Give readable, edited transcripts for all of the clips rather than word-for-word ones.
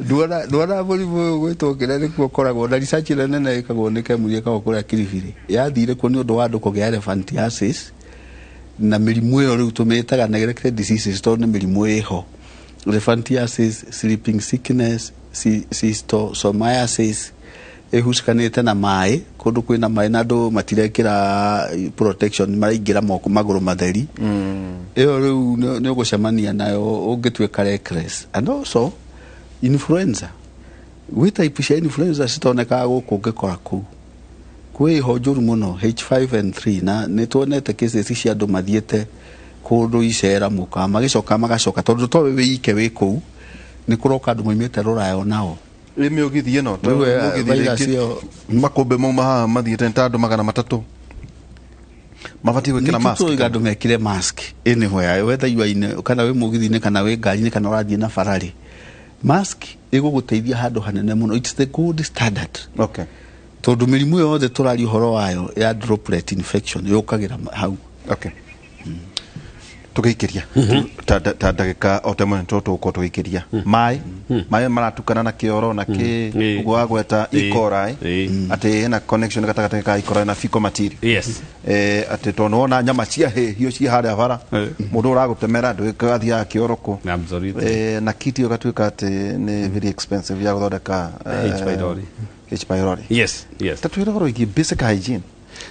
Nduona mũrimũ ũyũ gwĩtwo kĩrĩa nĩkuo ũkoragwo na research ĩrĩa nene ĩkagwo nĩ KEMRI, ĩkagwo kũrĩa Kiribiri. Yathire kuo nĩ ũndũ wa andũ kũgĩa elephantiasis na mĩrimũ ĩyo rĩu tũmĩtaga neglected diseases, tondũ nĩ mĩrimũ ĩho: elephantiasis, sleeping sickness, schistosomiasis, ĩhucikanĩte na maĩ, kũndũ kwĩna maĩ na andũ matirekĩra protection, maraingĩra moko magũrũ matheri. Ĩyo rĩu nĩ ũgũcemania nayo ũngĩtuĩka reckless. And also influenza, gwĩ type cia influenza citonekaga gũkũ, ũngĩkora kũu kwĩ iho njũru mũno, H5N3, na nĩ tuonete cases cia andũ mathiĩte kũndũ icera mũka magĩcoka magacoka, tondũ to wĩ ike wĩ kũu, nĩ kũroka andũ maumĩte rũraya onao. Ĩ mĩũgithi ĩno? Rĩu, mũgithi virus rĩngĩ, ĩyo- makũmbĩ mauma haha mathiĩte nĩ ta andũ 300 mabatiĩ gwĩkĩra mask. Nĩtũiga andũ mekĩre mask anywhere, whether you are in, kana wĩ mũgithi-inĩ, kana wĩ ngari-inĩ, kana ũrathiĩ na bararĩ. Mask ĩgũgũteithia handũ hanene mũno. It's the gold standard, tondũ mĩrimũ yothe tũraria ũhoro wayo ya droplet infection yũkagĩra hau. Okay, tũgĩikĩria ta ndagĩka o ta ĩmwe, tũgũkorwo tũgĩikĩria maĩ maratukana na kĩoro na kĩ. Ũguo wagweta E. coli, atĩ hena connection gatagatĩ ka E. coli na fecal material. Atĩ tondũ wona nyama ciahĩhio ciĩ harĩa bara, mũndũ ũragũtemera ndũgathiaga kĩoro kũ. Na kit ĩyo ĩgatuĩka atĩ nĩ very expensive ya gũthondeka H. pylori. H. pylori. Yes. Ta twĩre ũhoro wĩgiĩ basic hygiene.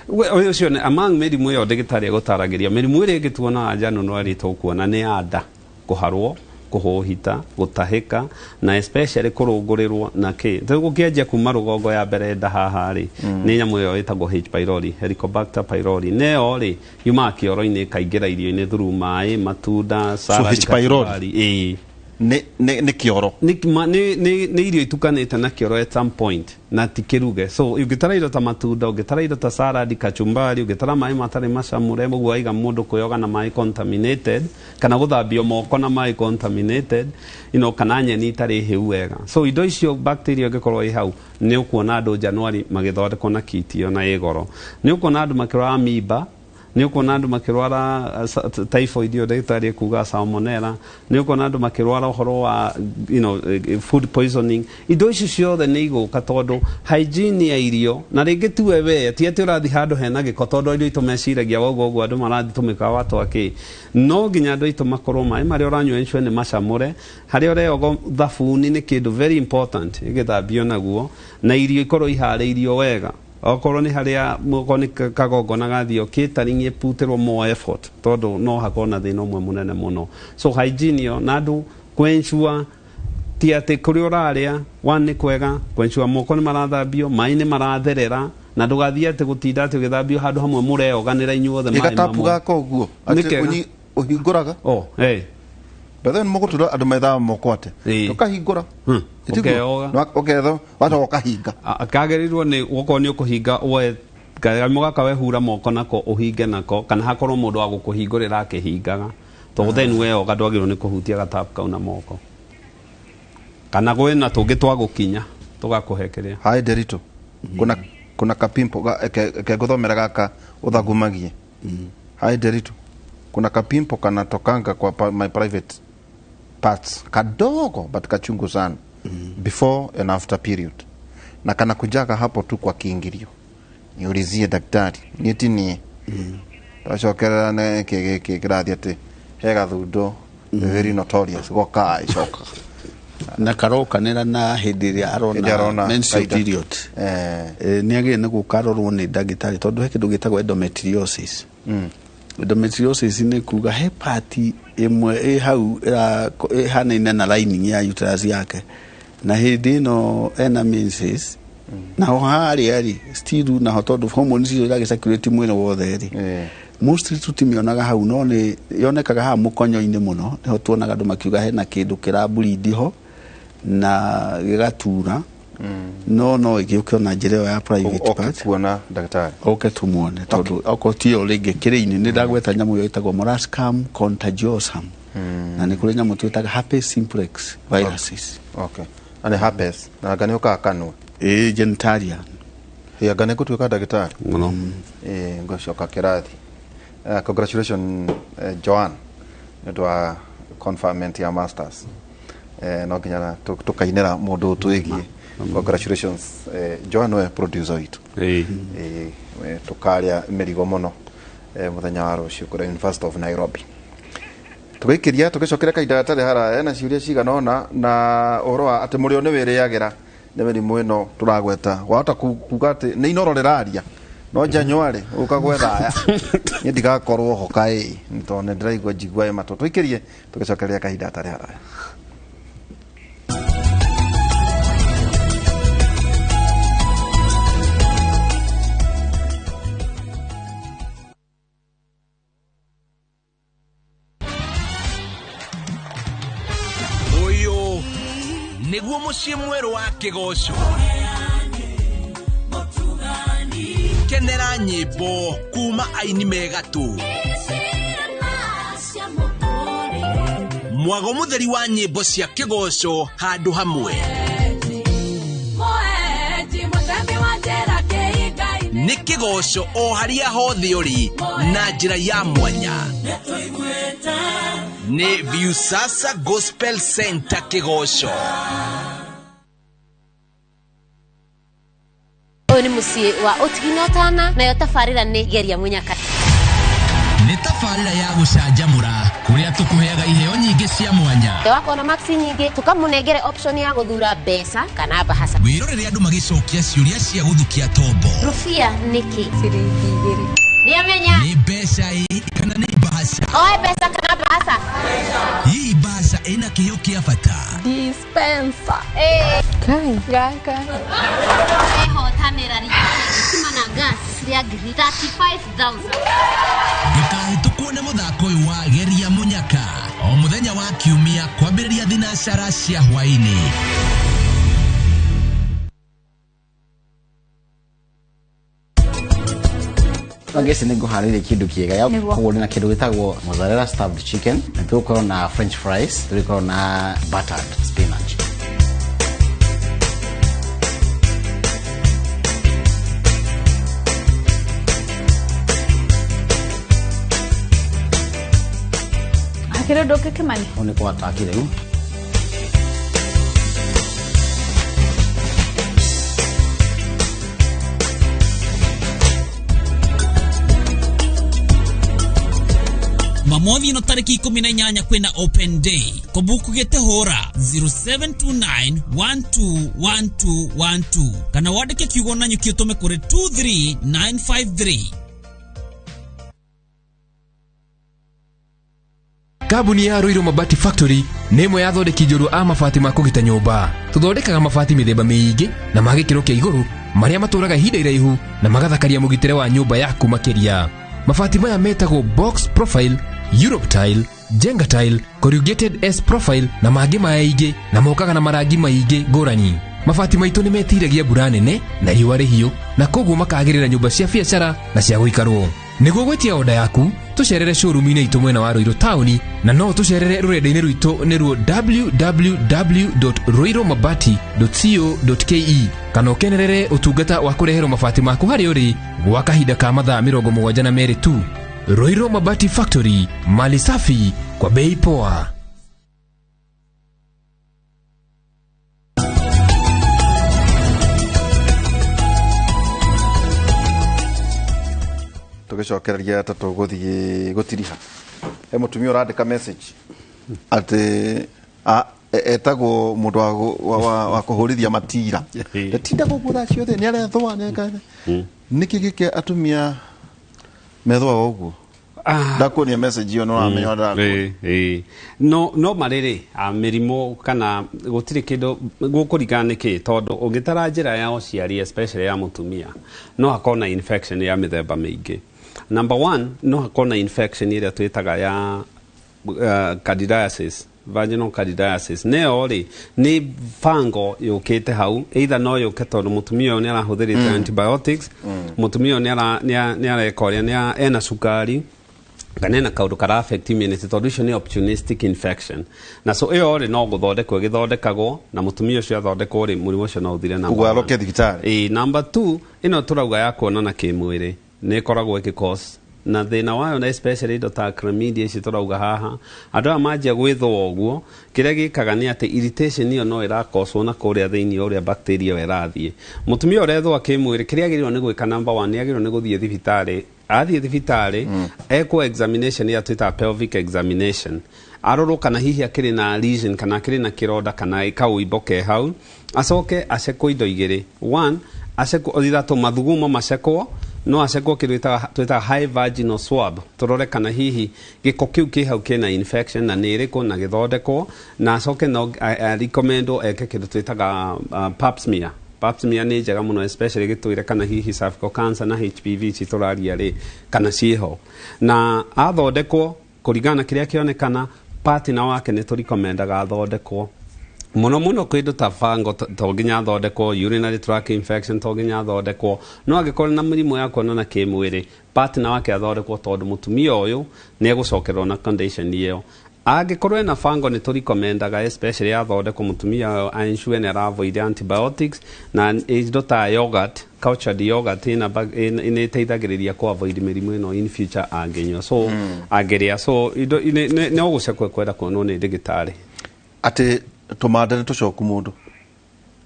Ũyũ ũcio nĩ among mĩrimũ ĩyo ndagĩtarĩ egũtaragĩria. Mĩrimũ ĩrĩa ĩngĩ tuonaga January tũkuona nĩ ya nda, kũharwo, kũhũhita, gũtahĩka, na especially kũrũngũrĩrwo na kĩ. Rĩu gũkĩanjia kuma rũgongo ya mbere, nda haha rĩ, nĩ nyamũ ĩyo ĩtagwo H. pylori, Helicobacter pylori. Nĩyo rĩ yumaga kĩoro-inĩ, ĩkaingĩra irio-inĩ through maĩ, matunda, salad, H. pylori? Kachumbari. Ĩĩ. Nĩ kĩoro? Nĩ irio itukanĩte na kĩoro at some point na ti kĩruge. So ũngĩtara indo ta matunda, ũngĩtara indo ta salad, kachumbari, ũngĩtara maĩ matarĩ macamũre, ũguo waiga mũndũ kwĩyoga na maĩ contaminated, kana gũthambio moko na maĩ contaminated, kana nyeni itarĩ hĩu wega. So indo icio, bacteria ĩngĩkorwo ĩ hau, nĩ ũkuona andũ January magĩthondekwo na kit ĩyo, na ĩ goro. Nĩ ũkuona andũ makĩrwara mimba, nĩ ũkuona andũ makĩrwara typhoid ĩyo ndagĩtarĩ ekuga salmonella, nĩ ũkuona andũ makĩrwara ũhoro wa food poisoning. Indo ici ciothe nĩ igũka tondũ hygiene ya irio, na rĩngĩ tiwe we, ti atĩ ũrathiĩ handũ hena gĩko, tondũ andũ aitũ meciragia woguo ũguo andũ marathiĩ tũmĩkawa twakĩ. No nginya andũ aitũ makorwo maĩ marĩa ũranyua ensure nĩ macamũre, harĩa ũreogo thabuni nĩ kĩndũ very important ĩgĩthambio naguo, na irio ikorwo iharĩirio wega. Okorwo nĩ harĩa, okorwo nĩ kagongona gathio, catering ĩputĩrwo more effort, tondũ no hakorwo na thĩna ũmwe mũnene mũno. So hygiene ĩyo, na andũ kwensure ti atĩ kũrĩa ũrarĩa one nĩ kwega, kwensure moko nĩ marathambio, maĩ nĩ maratherera, na ndũgathiĩ atĩ gũtinda atĩ ũgĩthambio handũ hamwe mũreoganĩra inyuothe maĩ Gatapu mamwe. Gaka ũguo Nĩ atĩ kega. Ũhingũraga. Oh, hey. Bethe nĩ mũgũtura andũ methaga moko atĩ ũkahingũra. Ĩtiguo? Ũkeoga. Ũketho wacoka ũkahinga. Kagĩrĩirwo nĩ okorwo nĩ ũkũhinga, woe kanyamũ gaka wehura moko nako, ũhinge nako, kana hakorwo mũndũ wa gũkũhingũrĩra akĩhingaga, tondũ then weoga ndwagĩrĩirwo nĩ kũhutia gatapu kau na moko, kana gwĩna tũngĩ twa gũkinya tũgakũhe kĩrĩa. Hai Nderitu, kuna kapimpo ke ngũthomera gaka ũthagumagie. Hai Nderitu, kuna kapimpo kanatokanga kwa my private parts, kadogo but kachungu sana, before and after period, na kanakujaga hapo tu kwa kiingilio. Niulizie daktari, niĩ twacokerera nĩ kĩ gĩkĩ kĩrathiĩ atĩ he gathundo very notorious goka icoka. Na karokanĩra na hĩndĩ ĩrĩa Hĩndĩ arona arona menstrual kaida. period. Nĩ agĩrĩire nĩ gũka arorwo nĩ ndagĩtarĩ, tondũ he kĩndũ gĩtagwo endometriosis. Endometriosis nĩ kuga he part ĩmwe ĩ hau ĩhanaine na lining ya uterus yake, na hĩndĩ ĩno ena menses, naho harĩa rĩ still naho, tondũ hormones icio iragĩcirculate mwĩrĩ wothe rĩ, mostly tutimĩonaga hau, no nĩ yonekaga haha mũkonyo-inĩ mũno. Nĩho tuonaga andũ makiuga hena kĩndũ kĩrableed ho na gĩgatura, no ĩgĩũke ona njĩra ĩyo ya private Oke part. Kuona ndagĩtarĩ. Oke tumuone, tondũ okorwo ti ĩyo rĩngĩ kĩrĩ-inĩ nĩ ndagweta nyamũ ĩyo ĩtagwo molluscum contagiosum, na nĩ kũrĩ nyamũ twĩtaga herpes simplex viruses. Okay, na nĩ herpes, na anga nĩ ũkaga kanua? Ĩ, genitalia. Ĩ, anga nĩ ngũtuĩka ndagĩtarĩ. Mũno. Ĩ, ngũcoka kĩrathi. Congratulations, Joan, nĩ ũndũ wa conferment ya masters. No nginya tukainira mundu twigie. Congratulations Joan, we producer witu. Tukaria mirigo muno muthenya wa rucio kuri University of Nairobi. Tugikiria tugicokera kahinda gatari haraya na ciuria cigana ona na uhoro wa ati murio ni wiriagira ni mirimu ino turagweta. Wahota kuga ati ni inoro riraria no January uka gwetha ni ndigakorwo ho kai ni tondu ndiraigua njigua ĩ matũ. Tuikirie tugicokeria kahinda gatari haraya. Niguo muciĩ mwerũ wa kĩgoco. Kenera nyĩmbo kuma aini megatũ. Mwago mũtheri wa nyĩmbo cia kĩgoco handũ hamwe. Nĩ kĩgoco o harĩa hothe ũrĩ na njĩra ya mwanya. Nĩ Viusasa Gospel Center kĩgoco. Ũyũ nĩ mũciĩ wa ũtigi na ũtana, nayo tabarĩra nĩ Geria Mũnyaka. Nĩ tabarĩra ya gũcanjamũra kũrĩa tũkũheaga iheo nyingĩ cia mwanya. Wakorwo na maxi nyingĩ tũkamũnengere option ya gũthura mbeca kana bahaca. Wĩrorere andũ magĩcokia ciũria cia gũthukia tombo. Rũbia nĩkĩ? Ciringi igĩrĩ. Nĩamenya. Nĩ mbeca ĩ kana nĩ bahaca? Oe mbeca kana bahaca? Hihi bahaca ĩna kĩheo kĩa bata? Dispenser. Kai. Gaka. Ehotanĩra riko rĩa thitima na gas rĩa ngiri 35,000. Ndũkahĩtũkwo nĩ mũthako ũyũ wa Geria Mũnyaka o mũthenya wa kiumia kwambĩrĩria thinacara cia hwaĩ-inĩ. Ngeci nĩ ngũharĩria kĩndũ kĩega ya koguo na kĩndũ gĩtagwo mozzarella stuffed chicken, na tũgũkorwo na french fries, tũgũkorwo na buttered spinach. Hakĩrĩ ũndũ ũngĩ Kĩmani? Ũũ nĩ kwataki rĩu. Mamothi ino tariki 18 kwina open day. Kũbuku gĩte hũra 0729121212 kana wandĩke kiugo na nyuki ũtũme kũrĩ 23953. Kambuni ya Ruiru Mabati Factory nĩ ĩmwe ya athondeki njorua a mabati ma kũgita nyũmba. Tũthondekaga mabati mĩthemba mĩingĩ na ma gĩkĩro kĩa igũrũ marĩa matũraga ihinda iraihu na magathakaria mũgitĩre wa nyũmba yaku makĩria. Mabati maya metagwo box profile, Europe tile, Jenga tile, corrugated S profile na mangĩ maingĩ na mokaga na marangi maingĩ ngũrani. Mabati maitũ nĩ metiragia mbura nene na riũa rĩhiũ na koguo makagĩrĩra nyũmba cia biacara na cia gũikarwo. Nĩguo gwĩtia oda yaku tũcerere showroom-inĩ itũ mwena wa Ruiru taũni na no tũcerere rũrenda-inĩ rwitũ nĩruo www.ruirumabati.co.ke kana ũkenerere ũtungata wa kũreherwo mabati maku harĩa ũrĩ gwa kahinda ka mathaa 72 tu. Ruiru Mabati Factory, mali safi kwa bei poa. Tugicokereria ta tuguthie gutiriha he mutumia urandika message ati etagwo mundu wa kuhurithia matira ndatinda guku thaa ciothe ni arethwa ni niki gike atumia methwaga uguo ndakuonia message iyo no ramenya ndakuonia. No no marĩrĩ mĩrimũ kana gũtirĩ kĩndũ gũkũringana nĩkĩ tondũ ũngĩtara njĩra ya ũciari especially ya mũtumia no hakorwo na infection ya mĩthemba mĩingĩ. Number one, no hakorwo na infection ĩrĩa twĩtaga ya candidiasis, vaginal candidiasis. Nĩyo rĩ nĩ fungal yũkĩte hau, either no yũke tondũ mũtumia ũyũ nĩ arahũthĩrĩte antibiotics, mũtumia ũyũ nĩ areka ũrĩa ena cukari kana ena kaũndũ kara affect immunity tondũ icio nĩ opportunistic infection. Na so ĩyo rĩ no gũthondekwo ĩgĩthondekagwo na mũtumia ũcio athondekwo rĩ mũrimũ ũcio no ũthire. Ũguo aroke thibitarĩ. Number two, ĩno tũrauga ya kuonana kĩmwĩrĩ nĩ ĩkoragwo ĩgĩ cause Na thĩna wayo na especially indo ta chlamydia ici tũrauga haha, andũ aya manjia gwĩthũa ũguo, kĩrĩa gĩkaga nĩ atĩ irritation ĩyo no ĩrakoswo na kũrĩa thĩinĩ ũrĩa bacteria ĩyo ĩrathiĩ. Mũtumia ũrethũa kĩmwĩrĩ, kĩrĩa agĩrĩirwo nĩ gwĩka, number one, nĩ agĩrĩirwo nĩ gũthiĩ thibitarĩ. Athiĩ thibitarĩ, ekwo examination ĩrĩa twĩtaga pelvic examination, arorwo kana hihi akĩrĩ na lesion, kana akĩrĩ na kĩronda kana kaũimbo ke hau. Acoke acekwo indo igĩrĩ, one, acekwo ithatũ, mathugumo macekwo, no acekwo kĩndũ twĩtaga high vaginal swab, tũrore kana hihi gĩko kĩu kĩ hau kĩna infection na nĩ ĩrĩkũ, na gĩthondekwo. Na acoke no recommendwo eke kĩndũ twĩtaga pap smear. Pap smear nĩ njega mũno, especially gĩtwĩre kana hihi cervical cancer na HPV ici tũraria rĩ, kana ciĩho. Na athondekwo kũringana na kĩrĩa kĩonekana, partner wake nĩ tũrecommendaga athondekwo mũno mũno. Kĩndũ ta fungal to nginya athondekwo, urinary tract infection to nginya athondekwo, no angĩkorwo na mĩrimũ ya kuonana kĩmwĩrĩ, partner wake athondekwo, tondũ mũtumia ũyũ nĩ egũcokerwo na condition ĩyo. Angĩkorwo ena fungal, nĩ tũrecommendaga especially athondekwo, mũtumia ũyũ ensure nĩ ara-avoid antibiotics na indo ta yogurt, cultured yogurt ĩna nĩ ĩteithagĩrĩria ku avoid mĩrimũ ĩno in future angĩnyua, so angĩrĩa. So indo no gũcekwo kwenda kuonwo nĩ ndagĩtarĩ. Atĩ tũmande nĩ tũcoku mũndũ?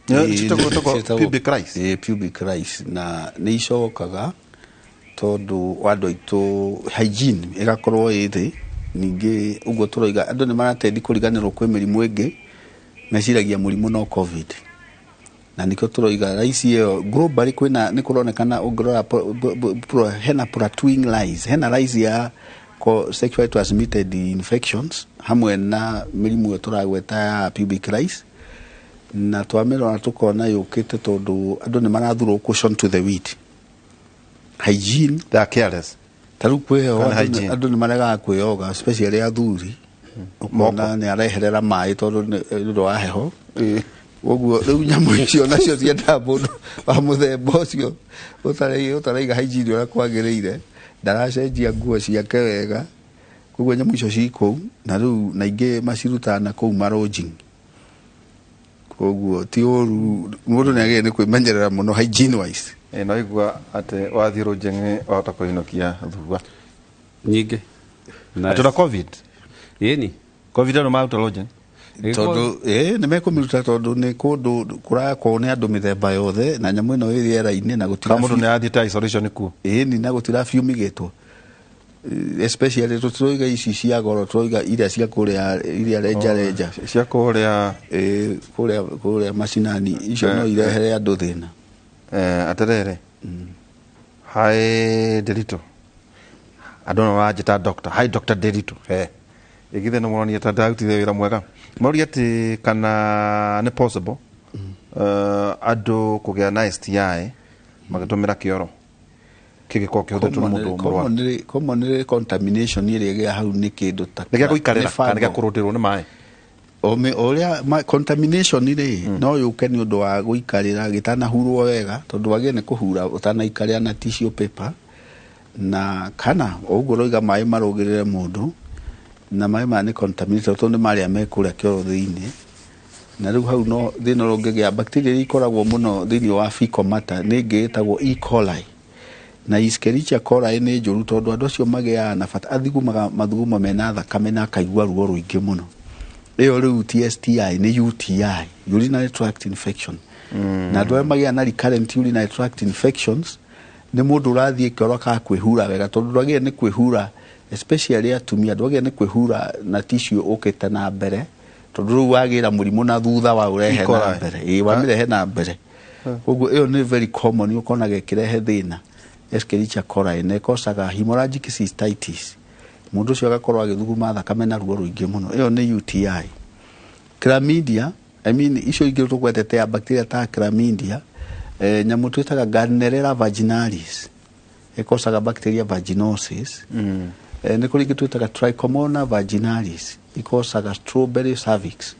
Ciĩtagwo- Pubic lice. Ĩĩ, pubic lice, na nĩ icokaga tondũ wa andũ aitũ hygiene ĩgakorwo ĩ thĩ. Ningĩ ũguo tũroiga, andũ nĩ maratendi kũriganĩrwo kwĩ mĩrimũ ĩngĩ, meciragia mũrimũ no COVID, na nĩkĩo tũroiga raici ĩyo globally kwĩna nĩ kũronekana ũngĩrora hena plateauing rise, hena rise ya sexually transmitted infections hamwe na mĩrimũ ĩyo tũragweta ya pubic lice. Na twamĩrora tũkona yũkĩte tondũ andũ nĩ marathurwo caution to the wind, hygiene. They are careless. Ta rĩu kwĩho Kana hygiene. Andũ nĩ maregaga kwĩyoga, especially athuri, ũkona nĩ areherera maĩ tondũ nĩ ũndũ wa heho. Ũguo rĩu nyamũ icio nacio ciendaga mũndũ wa mũthemba ũcio ũtaraiga hygiene ũrĩa kwagĩrĩire, ndaracenjia nguo ciake wega. Koguo nyamũ icio ci kũu, na rĩu na ingĩ macirutaga na kũu marojing. Koguo ti ũru, mũndũ nĩ agĩrĩire nĩ kwĩmenyerera mũno hygiene wise. Ĩ, no igua atĩ wathiĩ rũnjeng'e wahota kũinũkia thua nyingĩ. Atĩ na COVID. Ĩni. COVID andũ maruta rũnjeng'e. Tondũ nĩ mekũmĩruta, tondũ nĩ kũndũ kũrakorwo nĩ andũ mĩthemba yothe, na nyamũ ĩno ĩ rĩera-inĩ na gũtira Kana mũndũ nĩ athiĩte isolation kuo. Ĩni, na gũtira fumigĩtwo. Especially tũtiroiga ici cia goro, tũroiga iria cia kũrĩa, iria renja renja. Cia kũrĩa. Ĩ, kũrĩa macinani icio no irehere andũ thĩna. Atĩrĩrĩ, hi Nderitu, andũ no maranjĩta doctor. Hi Dr. Nderitu, he ĩgithe nĩ mũronia ta ndarutire wĩra mwega. Moria atĩ kana nĩ possible andũ kũgĩa na STI magĩtũmĩra kĩoro kĩngĩkorwo kĩhũthĩrĩtwo nĩ mũndũ mũrwaru? Commonly contamination ĩrĩa ĩgĩa hau nĩ kĩndũ ta Nĩ gĩa gũikarĩra nĩ kana nĩ gĩa fungal. kũrũndĩrwo nĩ maĩ? Ũrĩa contamination rĩ, no yũke nĩ ũndũ wa gũikarĩra gĩtanahurwo wega, tondũ wagĩrĩire nĩ kũhura ũtanaikarĩra na tissue paper, na kana o ũguo ũroiga maĩ marũgĩrĩre mũndũ, na maĩ maya nĩ contaminated tondũ nĩ marĩa me kũrĩa kĩoro thĩinĩ. Na rĩu hau no thĩna ũrĩa ũngĩgĩa, bacteria iria ikoragwo mũno thĩinĩ wa fecal matter nĩ ĩngĩ ĩtagwo E. coli, na Escherichia coli nĩ njũru, tondũ andũ acio magĩaga na bata athigumaga mathugumo mena thakame na akaigua ruo rũingĩ mũno. Ĩyo rĩu ti STI, nĩ UTI, urinary tract infection. Na andũ arĩa magĩaga na recurrent urinary tract infections nĩ mũndũ ũrathiĩ kĩoro akaga kwĩhura wega, tondũ ndwagĩrĩire nĩ kwĩhura, especially atumia, ndwagĩrĩire nĩ kwĩhura na tissue ũkĩte na mbere, tondũ rĩu wagĩra mũrimũ na thutha wa ũrehe E. coli. Na mbere, ĩĩ, wamĩrehe na mbere. Koguo ĩyo nĩ very common, ũkonaga ĩkĩrehe thĩna, Escherichia coli, na ĩkocaga hemorrhagic cystitis, mũndũ ũcio agakorwo agĩthuguma thakame na ruo rũingĩ mũno. Ĩyo nĩ UTI. Chlamydia, I mean, icio ingĩ tũgwetete ya bacteria ta chlamydia, nyamũ twĩtaga Gardnerella vaginalis ĩkocaga bacteria vaginosis. Nĩ kũrĩ ingĩ twĩtaga Trichomonas vaginalis, ikocaga strawberry cervix.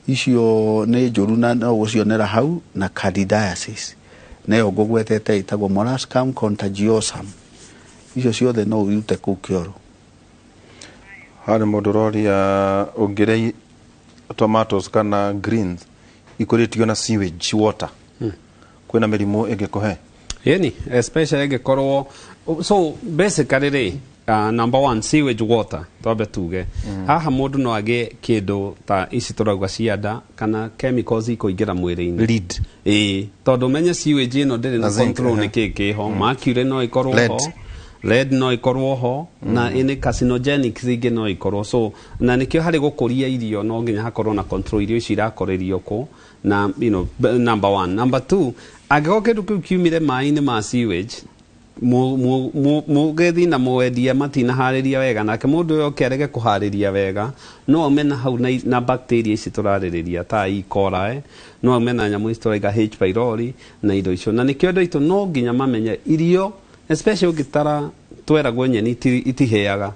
Icio nĩ njũru na no gũcionera hau. Na candidiasis nayo ngũgwetete ĩtagwo molluscum contagiosum. Icio ciothe no ũrute kũu kĩoro. Harĩ mũndũ ũroria, ũngĩrĩa tomatoes kana greens ikũrĩtio na sewage water, kwĩna mĩrimũ ĩngĩkũhe? Ĩni, especially ĩngĩkorwo, so basically rĩ, number one, sewage water, twambe tuge haha mũndũ no agĩe kĩndũ ta ici tũrauga cia nda kana chemicals ikũingĩra mwĩrĩ-inĩ. Lead. Ĩĩ, tondũ menye sewage ĩno ndĩrĩ na Na zinc, control nĩ kĩ kĩho, mercury no ĩkorwo Lead. ho, lead no ĩkorwo ho, na ĩnĩ carcinogenic ingĩ no ikorwo. So na nĩkĩo harĩ gũkũria irio no nginya hakorwo na control, irio ici irakũrĩrio kũ, na number one. Number two, angĩkorwo kĩndũ kĩu kiumire maĩ-inĩ ma sewage, mũgethi na mwendia matinaharĩria wega, nake mũndũ ũyũ oke arege kũharĩria wega, no aume na hau na bacteria ici tũrarĩrĩria ta E. coli, no aume na nyamũ ici tũraiga H. pylori na indo icio. Na nĩkĩo andũ aitũ no nginya mamenye irio, especially ũngĩtara tweragwo nyeni itihĩaga.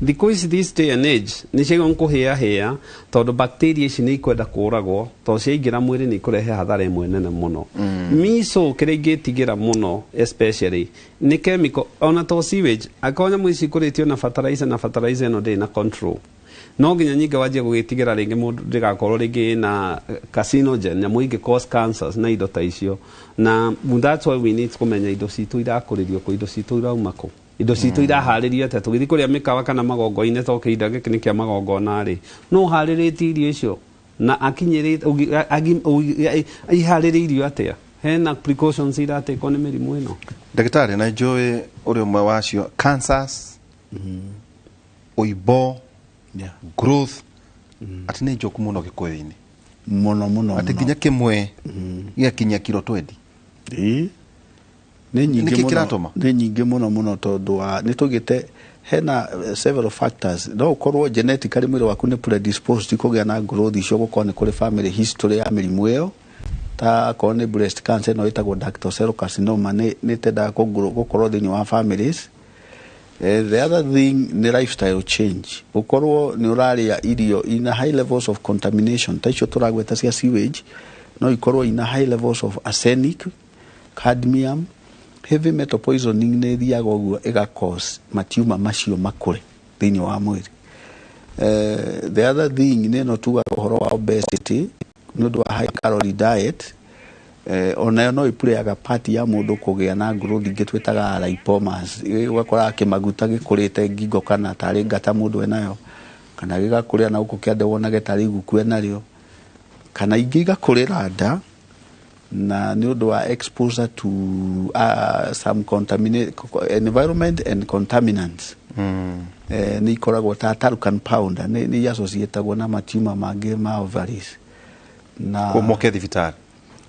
Thikũ ici, this day and age, nĩ ciagĩrĩirwo nĩ kũhĩahĩa, tondũ bacteria ici nĩ ikwenda kũragwo, tondũ ciaingĩra mwĩrĩ nĩ ikũrehe hathara ĩmwe nene mũno. Miso kĩrĩa ingĩtigĩra mũno especially nĩ chemical, ona to sewage, angĩkorwo nyamũ ici ikũrĩtio na fertilizer, na fertilizer ĩno ndĩrĩ na control, no nginya nyingĩ wanjie gũgĩtigĩra rĩngĩ mũndũ ndĩgakorwo rĩngĩ na carcinogen, nyamũ ingĩ cause cancers na indo ta icio. Na that's why we need kũmenya indo citũ irakũrĩrio kũ, indo citũ irauma kũ, indo citũ iraharĩrio atĩa. Tũgĩthiĩ kũrĩa mĩkawa kana magongona-inĩ, to kĩhinda gĩkĩ nĩ kĩa magongona rĩ, no ũharĩrĩtie irio icio na akinyĩrĩte iharĩrĩirio atĩa, hena precautions iratekwo nĩ mĩrimũ ĩno. Ndagĩtarĩ, na njũĩ ũrĩ ũmwe wacio, cancers, ũimbo, growth, atĩ nĩ njoku mũno gĩkũyũ-inĩ. Mũno mũno. Atĩ Mũno. Nginya kĩmwe gĩgakinyia kiro 20. Ĩĩ. Nĩ nyingĩ Nĩkĩ mũno. kĩratũma? Nĩ nyingĩ mũno mũno, tondũ wa nĩ tũgĩte hena several factors. No ũkorwo genetically mwĩrĩ waku nĩ predisposed kũgĩa na growth icio, gũkorwo nĩ kũrĩ family history ya mĩrimũ ĩyo, ta akorwo nĩ breast cancer ĩno ĩtagwo ductal cell carcinoma, nĩ tendaga gũkorwo thĩinĩ wa families. The other thing nĩ lifestyle change, ũkorwo nĩ ũrarĩa irio ina high levels of contamination ta icio tũragweta cia sewage, no ikorwo ina high levels of arsenic, cadmium, heavy metal poisoning. Nĩ ĩthiaga ũguo ĩga cause matiuma macio makũre thĩinĩ wa mwĩrĩ. The other thing nĩ ĩno tugaga ũhoro wa obesity, nĩ ũndũ wa high calorie diet, onayo no ĩpurayaga part ya mũndũ kũgĩa na growth ingĩ twĩtaga lipomas. Ũgakora kĩmaguta gĩkũrĩte ngingo kana tarĩ ngata mũndũ enayo, kana gĩgakũrĩra na gũkũ kĩande wonage tarĩ iguku enarĩo, kana ingĩ igakũrĩra nda, na nĩ ũndũ wa exposure to some contaminate environment and contaminants. Nĩ ikoragwo ta talcum powder, nĩ associatagwo na matiuma mangĩ ma ovaries na Ko moke thibitarĩ.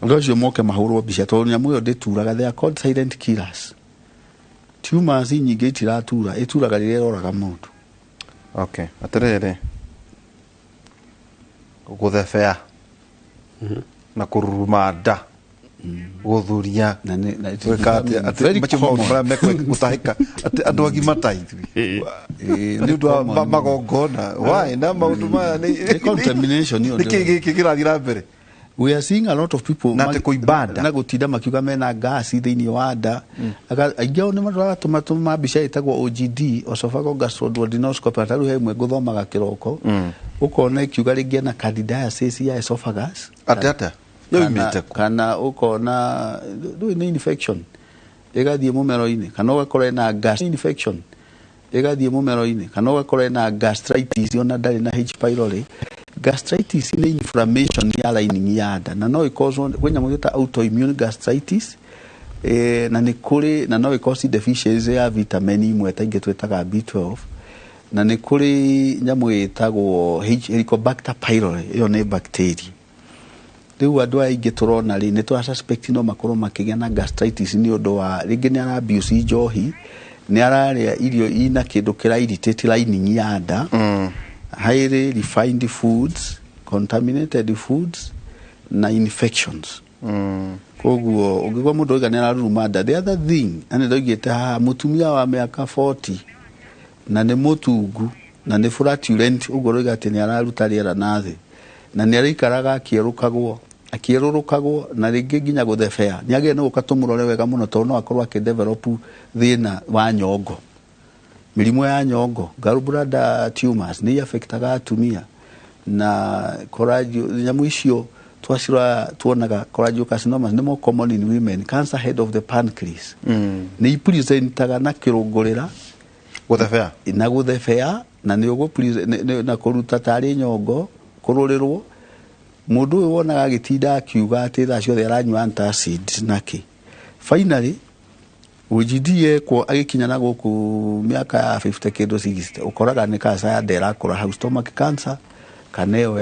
Andũ acio moke mahũrwo mbica, tondũ nyamũ ĩyo ndĩturaga. They are called silent killers. Tumors nyingĩ itiratura, ĩturaga rĩrĩa ĩroraga mũndũ. Okay, atĩrĩrĩ, gũthebea na kũruruma nda, gũthuria, Na gwĩka atĩa, atĩ very macio maũndũ common. marĩa mekũtahĩka atĩ andũ agima ta ithuĩ nĩ ũndũ wa magongona why na maũndũ maya Nĩ contamination ĩyo. Nĩ kĩ gĩkĩ kĩrathiĩ na mbere? We are seeing a lot of people Na atĩ kũimba nda. Na gũtinda makiuga mena ngasi thĩinĩ wa nda. Aingĩ ao nĩ maratũmatũma mbica ĩtagwo OGD, esophageal gastroduodenoscopy. Ta rĩu he ĩmwe ngũthomaga kĩroko, ũkona ĩkiuga rĩngĩ ena candidiasis ya esophagus. Atĩ atĩa yoimĩte kũ? Kana ũkona rĩu nĩ infection ĩgathiĩ mũmero-inĩ, kana ũgakora ĩna gas infection ĩgathiĩ mũmero-inĩ, kana ũgakora ĩna gastritis ona ndarĩ na H. pylori. Gastritis nĩ inflammation ya lining ya nda, na no ĩcause, kwĩ nyamũ ĩta autoimmune gastritis, na nĩ kũrĩ na no ĩcause deficiency ya vitamin imwe ta ingĩ twĩtaga B12, na nĩ kũrĩ nyamũ ĩtagwo Helicobacter pylori, ĩyo nĩ bacteria. Rĩu andũ aya aingĩ tũrona rĩ, nĩ tũra suspect no makorwo makĩgĩa na gastritis nĩ ũndũ wa rĩngĩ nĩ ara abuse njohi, nĩ ararĩa irio ina kĩndũ kĩra irritate lining ya nda, highly refined foods, contaminated foods na infections. Koguo ũngĩgua mũndũ oiga nĩ araruruma nda. The other thing, na nĩ ndoigĩte haha, mũtumia wa mĩaka 40 na nĩ mũtungu na nĩ flatulent, ũguo roiga atĩ nĩ araruta rĩera na thĩ, na nĩ araikaraga akĩerũkagwo akĩerũrũkagwo, na rĩngĩ nginya gũthebea, nĩ agĩrĩire nĩ gũka tũmũrore wega mũno, tondũ no akorwo akĩdevelop thĩna wa nyongo, mĩrimũ ya nyongo. Gallbladder tumors nĩ affectaga atumia na chorangio, nyamũ icio. Twacirora tuonaga cholangiocarcinomas nĩ more common in women. Cancer head of the pancreas nĩ ipresentaga na kĩrũngũrĩra, Gũthebea. Na gũthebea, na nĩ ũgũ na kũruta tarĩ nyongo kũrũrĩrwo. Mũndũ ũyũ wonaga agĩtinda akiuga atĩ thaa ciothe aranyua antacids nakĩ, finally OGD yekwo agĩkinya na gũkũ mĩaka ya 50 kĩndũ 60, ũkoraga nĩ cancer ya nda ĩrakũra hau, stomach cancer kana ĩyo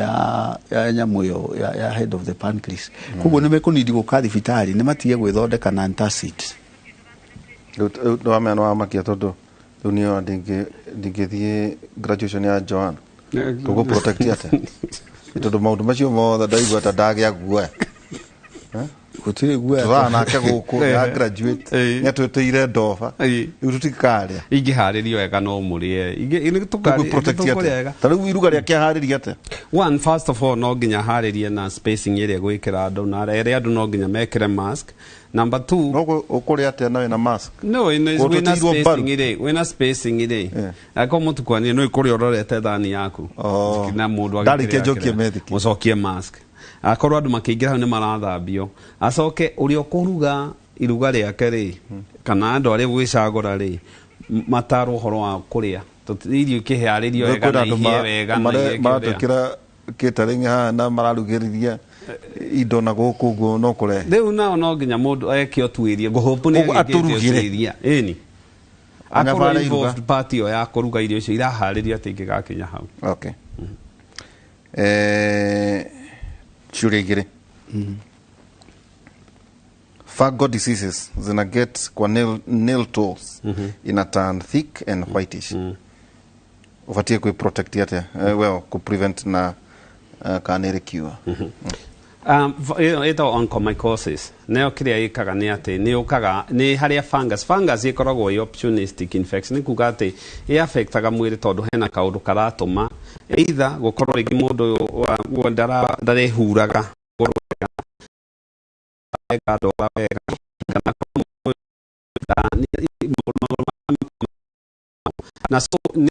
ya nyamũ ĩyo ya head of the pancreas. Koguo nĩ mekũnidi gũka thibitarĩ, nĩ matige gwĩthondeka na antacids. Rĩu nĩwamenya nĩwamakia, tondũ rĩu niĩ ndingĩthiĩ graduation ya Joan. Tũgũ protect atĩa? Nĩ tondũ maũndũ macio mothe ndaigua ta ndagĩa guoya. Gũtirĩ guoya. Tũraa nake gũkũ ya graduate, nĩatwĩtĩire ndoba, rĩu tũtikarĩa. Ingĩharĩrio wega no mũrĩe. Tũgũ protect Tũkũrĩa atĩa? wega. Ta rĩu iruga rĩake aharĩria atĩa? One, first of all, no nginya harĩrie na spacing ĩrĩa gwĩkĩra andũ, na ere andũ no nginya mekĩre mask. Number two, No ũkũrĩa atĩa na wĩna mask? No, wĩna Kũndũ wĩna tũtirwo mbaru. spacing ĩrĩ, wĩna spacing ĩrĩ. Angĩkorwo mũtukanie no ĩkũrĩa ũrorete thani yaku. Oh. Na mũndũ Ndarĩkia agĩkĩrĩa njokie kĩrĩa. methiki. Mũcokie mask. Akorwo andũ makĩingĩra hau nĩ marathambio. Acoke ũrĩa ũkũruga iruga rĩake rĩ, kana andũ arĩa gwĩcagũra rĩ, matarwo ũhoro wa kũrĩa. Irio ikĩharĩrio wega Kwĩna na andũ ihĩe wega na ihĩe kĩrĩa. maratwĩkĩra catering haha na mararugĩrĩria indo na gũkũ ũguo no kũrehe. Rĩu nao no nginya mũndũ eke ũtuĩria, ngũhũpu nĩ Ũguo agĩkĩte atũrugĩre. ũtuĩria, ĩni akorwo Anyabara iruga. involved part ĩyo ya kũruga irio icio iraharĩrio atĩ ingĩgakinya hau. Okay. Ciũria igĩrĩ. Fungal diseases zina get kwa nail tools, ina turn thick and whitish. Ubatie kwi protect atia? Well, ku prevent na kana ĩrĩ cure? Ĩyo ĩtagwo onychomycosis. Nayo kĩrĩa ĩkaga nĩ atĩ nĩ yũkaga nĩ harĩa fungus ĩkoragwo ĩ opportunistic infection, nĩ kuga atĩ ĩ affectaga mwĩrĩ tondũ hena kaũndũ karatũma, either gũkorwo rĩngĩ mũndũ ũyũ ndarehuraga magũrũ wega, ndora wega, kana korwo mũndũ ũyũ magũrũ na so nĩ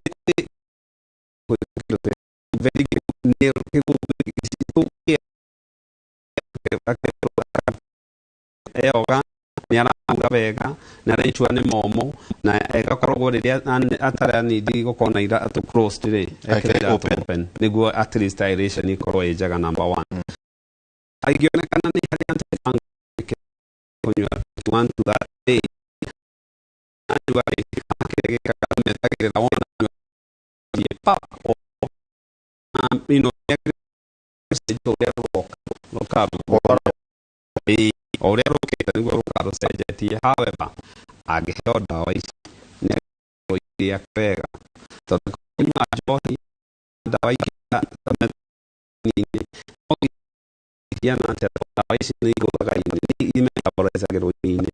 very nail eyoga, nĩ arahura wega na arensure nĩ momũ, na ĩgakoragwo rĩrĩa ataranindi gũkorwo na iratũ closed rĩ, ekĩre Ekĩre iratũ open. Open nĩguo at least aeration ĩkorwo ĩ njega, number one. Angĩonekana nĩ harĩ antifungal kũnyua 1 to that day, anyua rĩ, kĩrĩa gĩkaga metagĩrĩra wona anyua pap, ũrĩa rũroka rũka. Ĩĩ, o ũrĩa rũkĩte nĩguo rũka rũcenjetie. However, angĩheo ndawa ici nĩ agĩrĩirwo rĩake wega, tondũ kũnyua njohi, ndawa ingĩ ta methini, no ihiana atĩa, tondũ ndawa ici nĩ igũthaga ini, nĩ imetabolizagĩrwo ini-inĩ,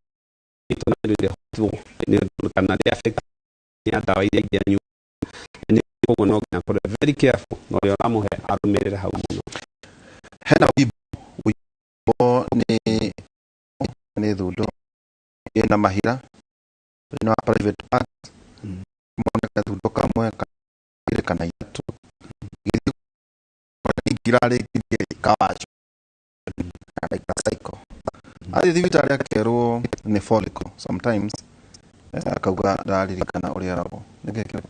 rĩhotwo nĩ ũndũ kana rĩ affect ya ndawa iria ingĩ anyua. Nĩ koguo no nginya akorwo very careful na ũrĩa ũramũhe arũmĩrĩre hau mũno. Hena wimbo, wimbo nĩ thundo ĩna mahira thĩinĩ wa private part, moneka thundo kamwe kana igĩrĩ kana ithatũ, gĩthiĩ ingirarĩkirie kawacho like a cycle. Athiĩ thibitarĩ akerwo nĩ follicle sometimes, akauga ndaririkana ũrĩa eragwo. Nĩkĩ kĩu?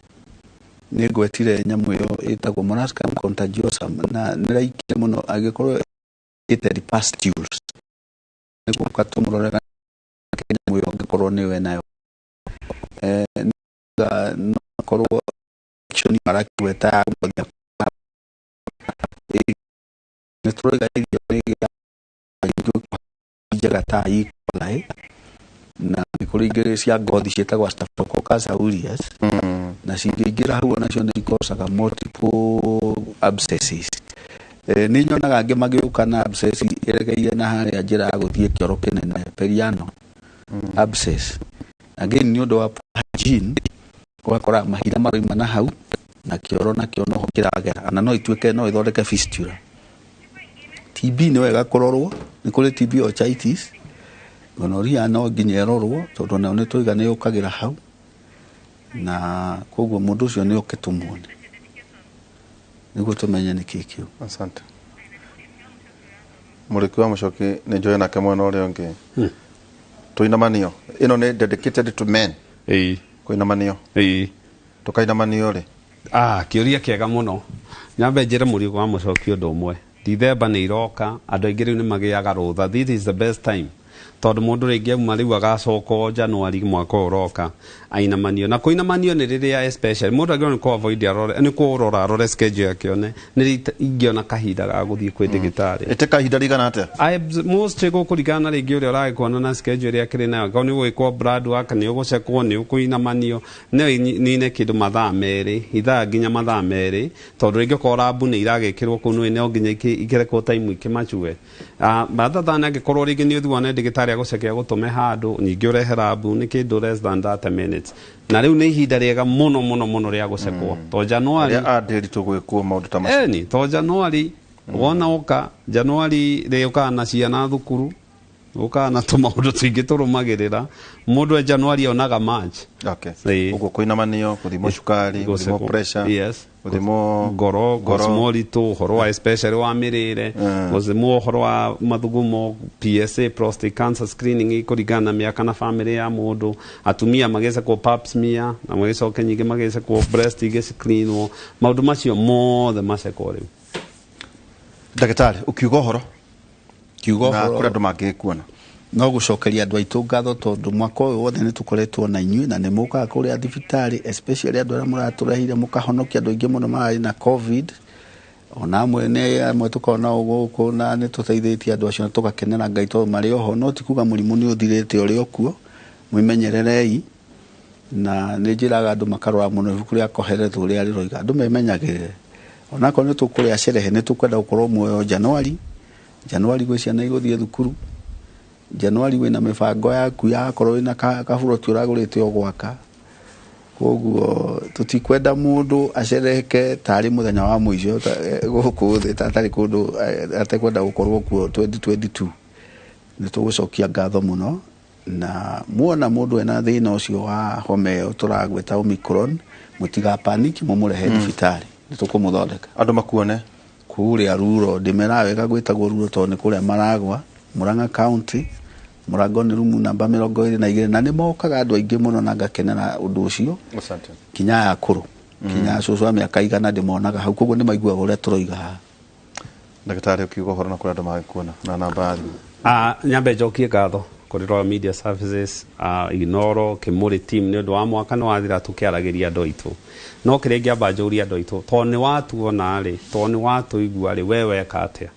Nĩ ngwetire nyamũ ĩyo ĩtagwo molluscum contagiosum, na nĩ raikire mũno angĩkorwo ĩte pustules, nĩ gũka tũmũrorera nyamũ ĩyo angĩkorwo nĩwe nayo. No akorwo action marakĩgweta ya gũthondeka. Nĩ tũroiga irio nĩ njega ta E. coli, na nĩ kũrĩ ingĩ cia ngothi ciĩtagwo Staphylococcus aureus, na cingĩingĩra hau onacio nĩ ikocaga multiple abscesses. Nĩ nyonaga angĩ magĩũka na abscess ĩregeire na harĩa njĩra ya gũthiĩ kĩoro kĩnene, periano abscess. Again, nĩ ũndũ wa poor hygiene, ũgakora mahira maroima na hau na kĩoro nakĩo noho kĩragera, na no ituĩke no ĩthondeke fistula. TB nĩ wega kũrorwo, nĩ kũrĩ TB orchitis, gonorrhea no nginya ĩrorwo, tondũ nayo nĩ tũiga nĩ yũkagĩra hau, na koguo mũndũ ũcio nĩ oke tũmuone nĩguo tũmenye nĩ kĩĩ kĩu. Asante. Mũrĩki wa Mũcoki nĩ njoe nake mwena ũrĩa ũngĩ. Tũinamanio ĩno nĩ dedicated to men. Ĩĩ. Kũinamanio. Ĩĩ. Tũkainamanio rĩ? Ah, kĩũria kĩega mũno. Nyambe njĩre Mũriũki wa Mũcoki ũndũ ũmwe. Dithemba nĩ iroka, andũ aingĩ rĩu nĩ magĩaga rũtha. This is the best time. Tondũ mũndũ rĩngĩ auma rĩu agacoka o January mwaka ũyũ ũroka ainamanio. Na kũinamanio nĩ rĩrĩa especially mũndũ agĩrĩirwo nĩ kũ avoid arore, nĩ kũrora arore schedule yake one nĩ rĩ ingĩona kahinda ga gũthiĩ kwĩ ndagĩtarĩ. Ĩte kahinda rigana atĩa? Most gũkũringana na rĩngĩ ũrĩa ũragĩkuona na schedule ĩrĩa akĩrĩ nayo. Angĩkorwo nĩ ũgwĩkwo blood work, nĩ ũgũcekwo, nĩ ũkũinamanio, no ĩnine kĩndũ mathaa merĩ, ithaa nginya mathaa merĩ, tondũ rĩngĩ okorwo lab nĩ iragĩkĩrwo kũu nĩ no nginya ikĩrekwo time ikĩmachue. Rather than angĩkorwo rĩngĩ nĩ ũthiĩ wone ndagĩtarĩ agũceke agũtũme handũ, ningĩ ũrehe lab, nĩ kĩndũ less than 30 minutes. Na rĩu nĩ ihinda rĩega mũno mũno mũno rĩa gũcekwo. To January. Arĩa a Ndĩritũ gwĩkwo maũndũ ta macio. Ĩni, to January, wona ũka, January rĩ ũkaga na ciana thukuru, ũkaga na tũmaũndũ tũingĩ tũrũmagĩrĩra. Mũndũ e January onaga March. Okay. Ũguo kũinamanio, gũthimwo cukari, gũthimwo Gũcekwo. pressure, Yes. gũthimwo ngoro, ngoro. gũthimwo ũritũ, ũhoro wa especially wa mĩrĩre, gũthimwo ũhoro wa mathugumo, PSA, prostate cancer screening kũringana na mĩaka na family ya mũndũ, atumia magĩcekwo pap smear, na magĩcoke nyingĩ magĩcekwo breast igĩcreenwo, maũndũ macio mothe macekwo rĩu. Ndagĩtarĩ, ũkiuga ũhoro Kiuga na ũhoro. kũrĩ andũ mangĩkuona. No gũcokeria andũ aitũ ngatho tondũ mwaka ũyũ wothe nĩ tũkoretwo na inyuĩ na nĩ mũkaga kũrĩa thibitarĩ, especially andũ arĩa mũratũrehire mũkahonokia andũ aingĩ mũno mararĩ na COVID, ona amwe nĩ amwe tũkoragwo nao gũkũ na nĩ tũteithĩtie andũ acio na tũgakenera Ngai tondũ marĩ oho, no ti kuga mũrimũ nĩ ũthirĩte ũrĩ o kuo. Mwĩmenyererei, na nĩ njĩraga andũ makarora mũno ibuku rĩa Kohelethu ũrĩa rĩroiga, andũ memenyagĩrĩre. Onakorwo nĩ tũkũrĩa sherehe, nĩ tũkwenda gũkorwo muoyo January. January gwĩ ciana igũthiĩ thukuru, January wĩna mĩbango yaku ya korwo wĩna kaburoti ũragũrĩte o gwaka. Koguo tũtikwenda mũndũ acereke tarĩ mũthenya wa mũico gũkũ thĩ, atarĩ kũndũ, atekwenda gũkorwo kuo 2022. Nĩ tũgũcokia ngatho mũno, na muona mũndũ ena thĩna ũcio wa homa ĩyo tũragwĩta Omicron, mũtiga panic, mũmũrehe thibitarĩ, nĩ tũkũmũthondeka. Andũ makuone kũrĩa Ruro, ndĩmeraga wega gwĩtagwo Ruro tondũ nĩ kũrĩa maragwa, Murang'a County, mũrango nĩ rumu namba 22, na nĩ mokaga andũ aingĩ mũno na ngakenera ũndũ ũcio. Asante. Kinya aya akũrũ, kinya cũcũ wa mĩaka 100 ndĩmonaga hau, koguo nĩ maiguaga ũrĩa tũroiga haha. Ndagĩtarĩ, ũkiuga ũhoro na kũrĩa andũ mangĩkuona na namba ya thimũ. Nyambe njokie ngatho kũrĩ Royal Media Services, Inoro, Kĩmũrĩ team nĩ ũndũ wa mwaka nĩ wathira tũkĩaragĩria andũ aitũ. No kĩrĩa ingĩamba njũrie andũ aitũ, tondũ nĩ watuona rĩ, tondũ nĩ watũigua rĩ, we weka atĩa?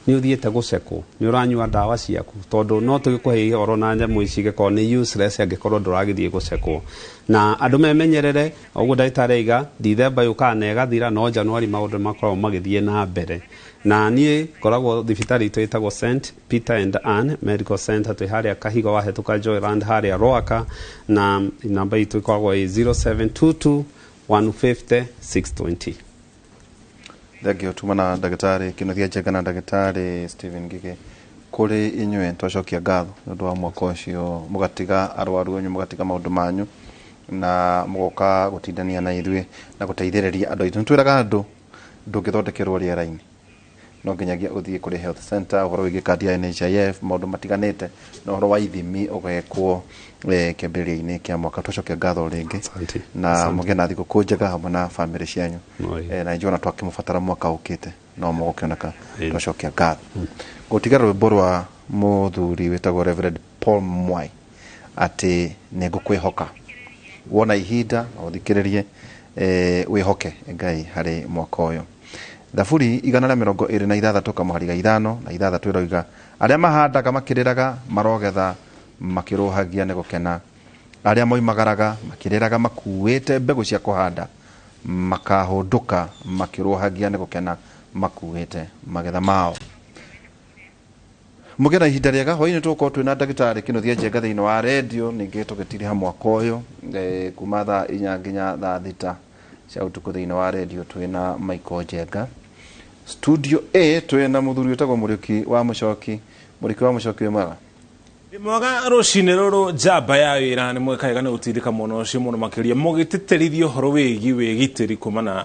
Nĩ ũthiĩte gũcekwo, nĩ ũranyua ndawa ciaku, tondũ no tũgĩkũhe ũhoro na nyamũ ici igĩkorwo nĩ useless angĩkorwo ndũragĩthiĩ gũcekwo. Na andũ memenyerere, ũguo ndagĩtarĩ aiga, Dithemba yũkaga na ĩgathira, no January maũndũ makoragwo magĩthiĩ na mbere. Na niĩ ngoragwo thibitarĩ itũ ĩtagwo St Peter and Ann Medical Center, twĩ harĩa Kahiga wahetũka Joyland harĩa Rwaka, na namba itũ ĩkoragwo ĩ 0722 150 620. Thengio tuma na ndagĩtarĩ Kĩnuthia Njenga na ndagĩtarĩ Stephen Ngigĩ. Kũrĩ inyuĩ twacokia ngatho nĩ ũndũ wa mwaka ũcio, mũgatiga arwaru anyu, mũgatiga maũndũ manyu, na mũgoka gũtindania na ithuĩ na gũteithĩrĩria andũ aitũ. Nĩ twĩraga andũ ndũngĩthondekerwo rĩera-inĩ, no nginyagia ũthiĩ kũrĩ health center, ũhoro wĩgiĩ kandi ya NHIF, maũndũ matiganĩte, na ũhoro wa ithimi ũgekwo kĩambĩrĩria-inĩ kĩa mwaka. Twacokia ngatho rĩngĩ na mũgĩe na thigũkũ njega hamwe na bamĩrĩ cianyu. Na ithuĩ ona twakĩmũbatara mwaka ũkĩte no mũgũkĩoneka. Twacokia ngatho. Gũtiga rwĩmbo rwa mũthuri wĩtagwo Reverend Paul Mwai atĩ nĩ ngũkwĩhoka. Wona ihinda ũthikĩrĩrie, wĩhoke Ngai harĩ mwaka ũyũ. Thaburi 126 kamũhari ga 5 na 6 ĩroiga, arĩa mahandaga makĩrĩraga marogetha makĩrũhagia nĩ gũkena, arĩa moimagaraga makĩrĩraga makuĩte mbegũ cia kũhanda makahũndũka makĩrũhagia nĩ gũkena makuĩte magetha mao. Mũgĩe na ihinda rĩega. Hwaĩ-inĩ tũgũkorwo twĩna ndagĩtarĩ Kĩnuthia Njenga thĩinĩ wa redio, ningĩ tũgĩtiriha mwaka ũyũ, kuma thaa 4 nginya thaa 6 cia ũtukũ thĩinĩ wa redio twĩna Michael Njenga. Studio A twĩna mũthuri wĩtagwo Mũriũki wa Mũcoki. Mũriũki wa Mũcoki, wĩ mwega? Mwega rũcinĩ rũrũ, njamba ya wĩra nĩ mwekaga nĩ gũtindĩka mwena ũcio mũno makĩria mũgĩtĩtĩrithia ũhoro wĩgiĩ wĩgitĩri kumana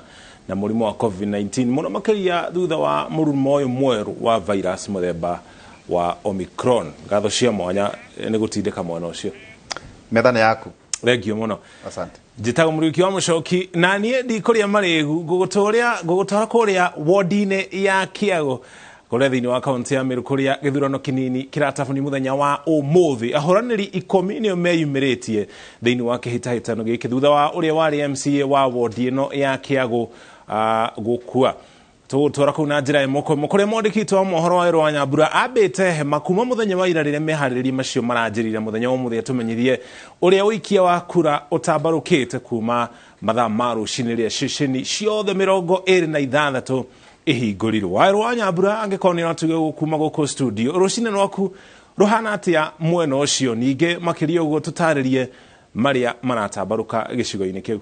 na mũrimũ wa COVID-19 mũno makĩria thutha wa mũrumo ũyũ mwerũ wa virus mũthemba wa Omicron. Ngatho cia mwanya nĩ gũtindĩka mwana ũcio. Metha nĩ yaku. Thengio mũno. Asante. Njĩtagwo Mũriũki wa Mũcoki na niĩ ndikũrĩa marĩgu ngũgũtwara kũrĩa wodi-inĩ ya Kĩago kũrĩa thĩinĩ wa kaunti ya Meru kũrĩa gĩthurano kĩnini kĩratabania mũthenya wa ũmũthĩ. Ahũranĩri 10 nĩo meyumĩrĩtie thĩinĩ wa kĩhĩtahĩtano gĩkĩ thutha wa ũrĩa warĩ MCA wa wodi ĩno ya Kĩago gũkua. Tũgũtwara kũu na njĩra ĩmwe kwa ĩmwe kũrĩa mwandĩki wa mohoro wa Ĩrũ wa Nyambura ambĩte hema kuma mũthenya wa ira rĩrĩa meharĩrĩria macio maranjĩrĩire mũthenya wa ũmũthĩ atũmenyithie ũrĩa ũikia wa kura ũtambarũkĩte kuma mathaa ma rũcinĩ rĩrĩa ceceni ciothe 26 ihingũrirwo. Waĩrũ wa Nyambura angĩkorwo nĩ ũratuge kuma gũkũ studio, rũcinĩ rwaku rũhana atĩa mwena ũcio? Ningĩ makĩria ũguo tũtarĩrie marĩa maratambarũka gĩcigo-inĩ kĩu.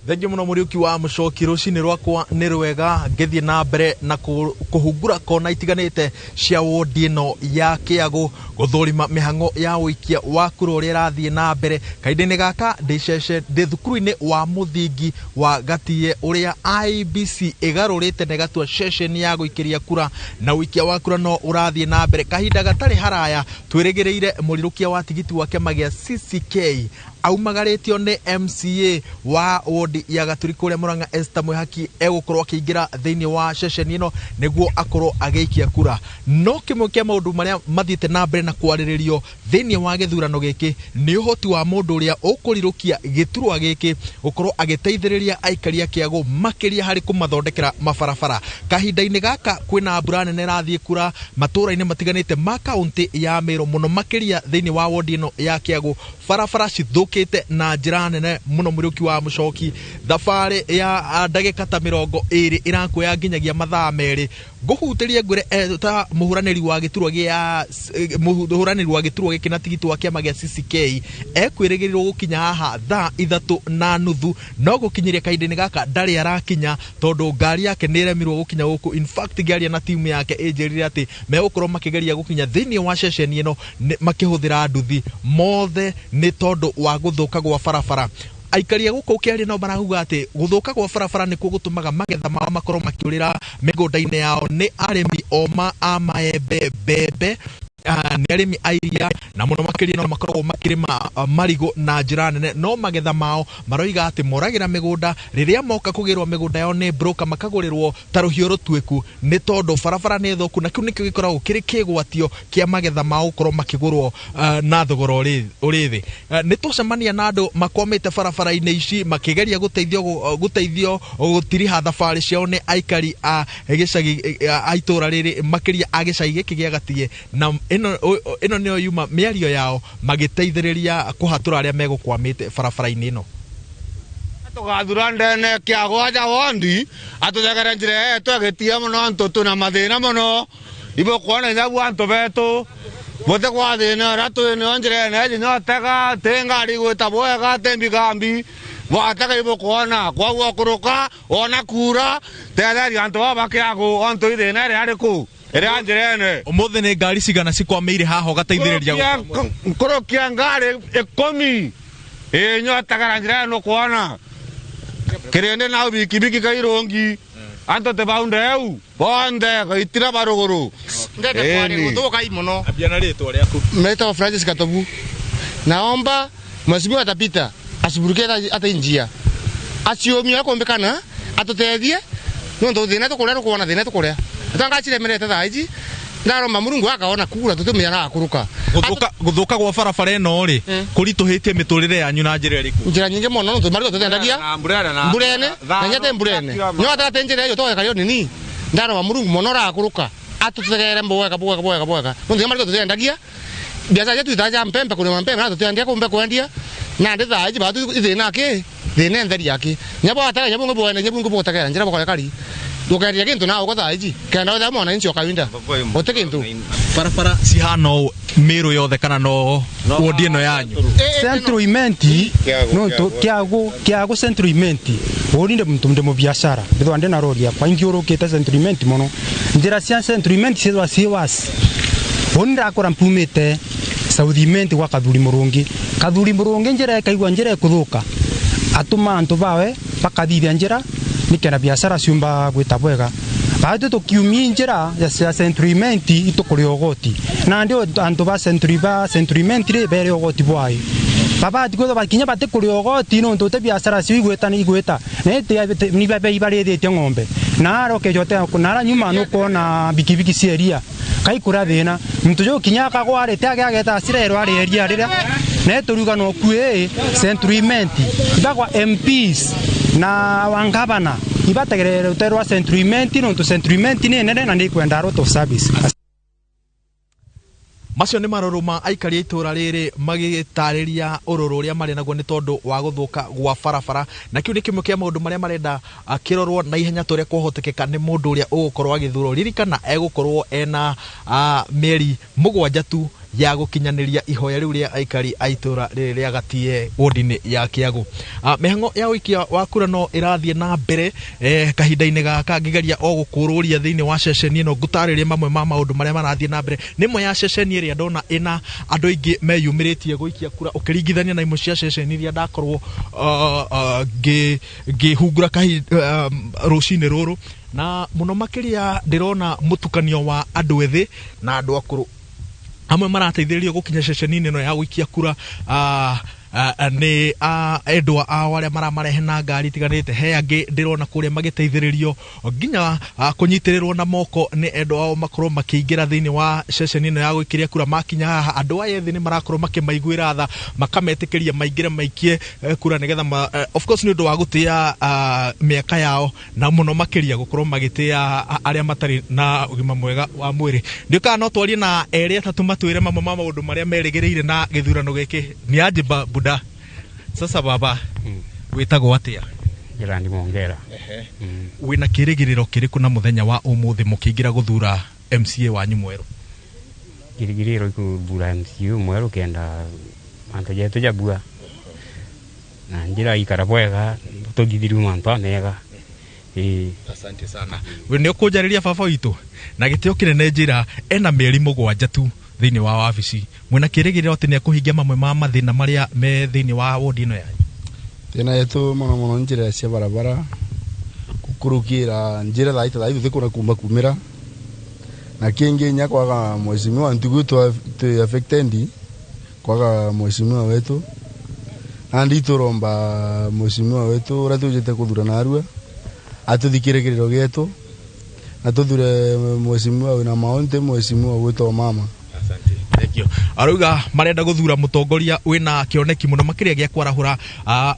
Thengio muno Mũriũki wa Mũcoki, rũcinĩ rwakwa nĩ rwega ngĩthiĩ na mbere na kũhungura kona itiganĩte cia wodi ĩno ya Kĩago gũthũrima mĩhang'o ya ũikia wa kura ũrĩa ĩrathiĩ na mbere. Kahinda-inĩ gaka ndĩ thukuru-inĩ wa mũthingi wa Gatie ũrĩa IEBC ĩgarũrĩte na ĩgatua ceceni ya gũikĩria kura, na ũikia wa kura no ũrathiĩ na mbere. Kahinda gatarĩ haraya twĩrĩgĩrĩire mũrirũkia wa tigiti wa kĩama gĩa CCK aumagarĩtio nĩ MCA wa wodi ya Gaturi kũrĩa Murang'a Esther Mwihaki egũkorwo akĩingĩra thĩinĩ wa ceceni ĩno nĩguo akorwo agĩikia kura. No kĩmwe kĩa maũndũ marĩa mathiĩte na mbere na kwarĩrĩrio thĩinĩ wa gĩthurano gĩkĩ nĩ ũhoti wa mũndũ ũrĩa ũkũrirũkia gĩturwa gĩkĩ gũkorwo agĩteithĩrĩria aikari a Kĩago makĩria harĩ kũmathondekera mabarabara. Kahinda-inĩ gaka kwĩna mbura nene ĩrathiĩ kura matũũra-inĩ matiganĩte ma kaũntĩ ya Meru mũno makĩria thĩinĩ wa wodi ĩno ya Kĩago, barabara cithũkĩte na njĩra nene mũno. Mũriũki wa Mũcoki, thabarĩ ya ndagĩka ta 20 ĩrakuoya nginyagia mathaa 2. Ngũhutĩrie ngwĩre ta mũhũranĩri wa gĩturwa gĩa mũhũranĩri wa gĩturwa gĩkĩ na tigiti wa kĩama gĩa CCK ekwĩrĩgĩrĩrwo gũkinya haha thaa 3:30, no gũkinyĩria kahinda-inĩ gaka ndarĩ arakinya tondũ ngari yake nĩ ĩremirwo gũkinya gũkũ. In fact ngĩaria na timu yake ĩnjĩrire atĩ megũkorwo makĩgeria gũkinya thĩinĩ wa ceceni ĩno makĩhũthĩra nduthi mothe nĩ tondũ wa gũthũka gwa barabara. Aikari a gũkũ ũkĩaria nao marauga atĩ gũthũka gwa barabara nĩkuo gũtũmaga magetha mao makorwo makĩũrĩra mĩgũnda-inĩ yao. Nĩ arĩmi oma a maembe, mbembe, nĩ arĩmi a iria na mũno makĩria no makoragwo makĩrĩma marigũ na njĩra nene, no magetha mao maroiga atĩ moragĩra mĩgũnda rĩrĩa moka kũgĩrwo mĩgũnda yao nĩ broker makagũrĩrwo ta rũhiũ rũtuĩku nĩ tondũ barabara nĩ thũku, na kĩu nĩkĩo gĩkoragwo kĩrĩ kĩgwatio kĩa magetha mao gũkorwo makĩgũrwo na thogora ũrĩ thĩ. Nĩ tũcemania na andũ makwamĩte barabara-inĩ ici makĩgeria gũteithio gũtiriha thabarĩ ciao nĩ aikari a gĩcagi a itũũra rĩrĩ makĩria a gĩcagi gĩkĩ gĩa Gatie, na ĩno nĩyo yuma mĩario yao magĩteithĩrĩria kũhatũra arĩa megũkwamĩte barabara-inĩ ĩno. Tũgathura ndene Kĩago aja wondi atũthegere njĩra ĩyo twagĩtia mũno antũ twĩna mathĩna mũno ibũkuona inyabu antũ betũ bote kwa thĩna ũrĩa twĩnayo njĩra ĩno ĩnyotega tĩ ngari gwĩta bwega tĩ mbigambi bwatega ibũkuona kwaguo kũrũka ona kura tetheria antũ aba Kĩago antũ ithĩna ĩrĩa arĩ kũu ĩrĩa njĩra ĩno. Ũmũthĩ nĩ ngari cigana cikwamĩire haha ũgateithĩrĩria kũrũkia ngari 10 ĩnyotegera njĩra ĩno kuona kĩrĩndĩ na bikibiki kairũngi antũ tĩ baundeu bonthe gaitira barũgũrũ. Ambia na rĩtwa rĩaku. Naitwa Francis Katobu. Naomba mheshimiwa atapita asiburuke hata njia aciomia kuombekana atuteithie nondu thina tukuria rukuona thina tukuria atangaciremerete thaa ici ndaromba Murungu akaona kura tutumia na akuruka. Gũthũka gwa barabara ĩno rĩ kũritũhĩtie mĩtũrĩre yanyu na njĩra ĩrĩkũ? Njĩra nyingĩ mũno nondu marigũ tũtendagia mburene na nyete mburene no atate njĩra ĩyo twekario nini ndaromba Murungu mũno ũrakuruka atutegere mbwega bwega bwega bwega nondu marigũ tũtendagia biacara yetu itaja mpembe kũrĩma mpembe na tũtendia kumbe kwendia na ndĩ thaa ici batu ithĩna kĩ thĩna entheri yake nyabo atega nyabo ngobwene nyabo ngobotegera njĩra bokoya kari ndukendia kintu na ugo thaa ici kenda wetha mwananchi okawinda gũtirĩ kintu. Barabara cihana ũũ Meru yothe kana no wodi ĩno yanyu? Central Imenti no Kĩago Kĩago Central Imenti ũrinde muntu ndi mu biashara ndithwa ndi na rori yakwa ingiũrũkĩte Central Imenti mũno njĩra cia Central Imenti ciethwa ciĩ wasi ũni ndakora mpumĩte South Imenti gwa Kathuri Mũrũngi Kathuri Mũrũngi njĩra ĩkaigua njĩra ĩkũthũka atuma antu bawe bakathithia njira nikenda biashara ciumba gwita bwega baitũ tũkiumia njĩra ya centriment itũkũrĩ ũgoti na ndio antu ba centriment rĩ bere ũgoti bwayo baba tikwithwa bakinya batikũrĩ ũgoti nontu te biashara cio igwĩta nĩ igwĩta ni babe ibarĩthĩtie ng'ombe na arokeja nara nyuma nũkuona bikibiki cia iria kaikura thĩna muntu jo kinya akagwarĩte ageta acirerwo arĩ eria rĩrĩa netũruga no kuĩ centriment ibagwa MPs na wangabana ibategerere uterwa centriment nontu centriment nĩ nene na nĩ kwenda out of service. Macio nĩ marũrũ ma aikari a itũra rĩrĩ magĩtarĩria ũrũrũ ũrĩa marĩ naguo nĩ tondũ wa gũthũka gwa barabara, na kĩu nĩ kĩmwe kĩa maũndũ marĩa marenda kĩrorwo na ihenya ta ũrĩa kwahotekeka nĩ mũndũ ũrĩa ũgũkorwo agĩthurwo. Ririkana egũkorwo ena mĩeri 7 tu ya gũkinyanĩria ihoya rĩu rĩa aikari a itũra rĩrĩ rĩa Gatie wodi-inĩ ya Kĩago. Mĩhang'o ya ũikia wa kura no ĩrathiĩ na mbere kahinda-inĩ gaka, ngĩgeria o gũkũrũria thĩinĩ wa ceceni ĩno ngũtarĩrie mamwe ma maũndũ marĩa marathiĩ na mbere. Nĩ ĩmwe ya ceceni ĩrĩa ndona ĩna andũ aingĩ meyumĩrĩtie gũikia kura ũkĩringithania na imwe cia ceceni iria ndakorwo ngĩhungura rũcinĩ rũrũ, na mũno makĩria ndĩrona mũtukanio wa andũ ethĩ na andũ akũrũ. Amwe marateithĩrĩrio gũkinya ceceni-inĩ ĩno ya gũikia kura nĩ endwa ao arĩa maramarehe na ngari itiganĩte. He angĩ ndĩrona kũrĩa magĩteithĩrĩrio nginya kũnyitĩrĩrwo na moko nĩ endwa ao makorwo makĩingĩra thĩinĩ wa ceceni ĩno ya gũikĩria kura. Makinya haha andũ aya ethĩ nĩ marakorwo makĩmaiguĩra tha, makametĩkĩria maingĩre maikie kura nĩgetha of course nĩ ũndũ wa gũtĩa mĩaka yao na mũno makĩria gũkorwo magĩtĩa arĩa matarĩ na ũgima mwega wa mwĩrĩ. Ndiũĩ kana no twarie na erĩ atatũ matwĩre mamwe ma maũndũ marĩa merĩgĩrĩire na gĩthurano gĩkĩ. Nĩ anjĩmba Buda. Sasa baba, wĩtagwo atĩa? Gerandi Mongera. Wĩna kĩrĩgĩrĩro kĩrĩkũ na mũthenya wa ũmũthĩ mũkĩingĩra gũthura MCA wanyu mwerũ? Kĩrĩgĩrĩro gũthura MCA mwerũ kenda mantu jetu jabua na njĩra ikara bwega tũthithiru mantu amega. Asante sana. We nĩ ũkũnjarĩria baba witũ na gĩtĩo kĩnene njĩra ena mĩeri 7 tu thĩinĩ wa wabici, mwĩna kĩrĩgĩrĩro atĩ nĩ ekũhingia mamwe ma mathĩna marĩa me thĩinĩ wa wodi ĩno yanyu? Thĩna yetu mũno mũno njĩra cia barabara gũkũrũkĩra njĩra thaa thaa ithuĩ kuna kuma kumĩra na kĩngĩ nya kwaga mheshimiwa ntugu twi affected kwaga mheshimiwa wetu na nditũromba mheshimiwa wetu ũrĩa tũjĩte kũthura narua atũthikĩre kĩrĩro gĩetũ na tũthure mheshimiwa wĩna maonte mheshimiwa wĩtwo mama. Thank you. Arauga marenda guthura mutongoria wina kioneki muno makiria gia kwarahura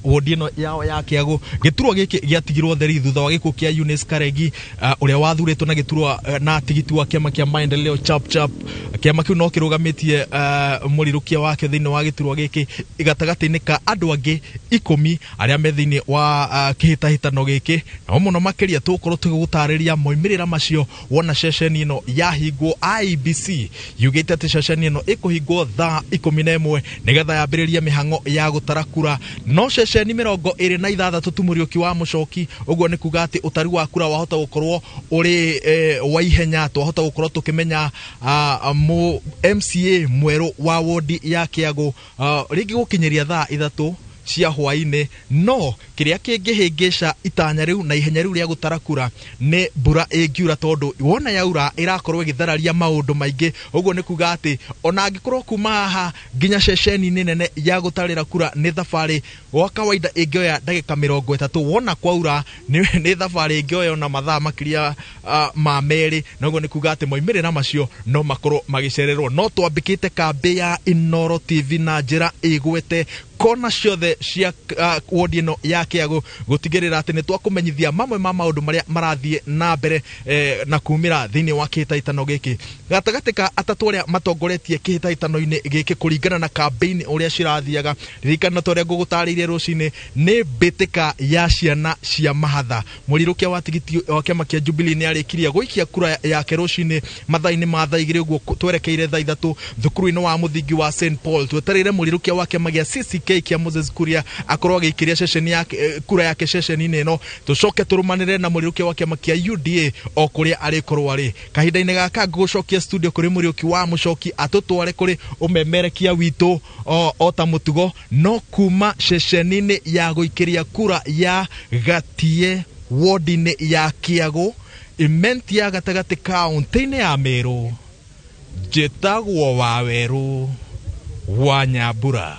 wodi ino yao ya Kiago. Giturwa giki giatigirwo theri thutha wa gikuo kia Eunice Karegi uria wathuritwo na giturwa na tigiti wa kiama kia Maendeleo Chap Chap. Kiama kiu no kirugamitie murirukia wake thiini wa giturwa giki gatagati-ini ka andu angi 10 aria me thiini wa kihitahitano giki, no muno makiria tugukorwo tugigutariria moimirira macio wona ceceni ino yahingwo. IEBC yugite ati ceceni ino ikuhingwo thaa 11 nigetha yambiririe mihango ya gutara kura. No ceceni 26 tu Muriuki wa Mucoki, uguo ni kuga ati utari wa kura wahota gukorwo uri wa ihenya, twahota gukorwo tukimenya MCA mweru wa wodi ya Kiago ringi gukinyiria thaa 3 cia hwaini. No kiria kĩngĩhĩngĩca itanya rĩu na ihenya rĩu rĩa gũtara kura nĩ mbura ĩngiura, tondũ wona yaura ĩrakorwo ĩgĩthararia maũndũ maingĩ. Ũguo nĩ kuga atĩ ona angĩkorwo kuma haha nginya ceceni-inĩ nene ya gũtarĩra kura nĩ thabarĩ gwa kawaida ĩngĩoya ndagĩka 30, wona kwaura nĩ thabarĩ ĩngĩoya ona mathaa makĩria ma 2, na ũguo nĩ kuga atĩ moimĩrĩra macio no makorwo magĩcererwo. No twambĩkĩte kambĩ ya Inooro TV na njĩra ĩgwete kona ciothe cia wodi ĩno ya Kiago gũtigĩrĩra atĩ nĩ twakũmenyithia mamwe ma maũndũ marĩa marathiĩ na mbere na kumĩra thĩinĩ wa kĩhĩtahĩtano gĩkĩ. Gatagatĩ ka atatũ arĩa matongoretie kĩhĩtahĩtano-inĩ gĩkĩ kũringana na campaign ũrĩa cirathiaga, ririkana ta ũrĩa ngũgũtarĩirie rũcinĩ, nĩ mbĩtĩka ya ciana cia mahatha. Mũrirũkia wa tigiti wa kĩama kĩa Jubilee nĩ arĩkirie gũikia kura yake rũcinĩ mathaa-inĩ ma thaa 2 ũguo twerekeire thaa 3 thukuru-inĩ wa mũthingi wa St Paul. Twetereire mũrirũkia wa kĩama gĩa CCK DK kia Moses Kuria akorwo agĩikĩria ceceni yake, kura yake ceceni-inĩ ĩno. Tũcoke tũrũmanĩre na Mũriũki wa kĩama kĩa UDA o kũrĩa arĩkorwo arĩ. Kahinda-inĩ gaka ngũgũcokia studio kũrĩ Mũriũki wa Mũcoki atũtware kũrĩ ũmemerekia witũ o ta mũtugo, no kuma ceceni-inĩ ya gũikĩria kura ya Gatie wodi-inĩ ya Kĩagũ, Imenti ya gatagatĩ kaũntĩ-inĩ ya Meru, njĩtagwo Wawerũ wa Nyambura.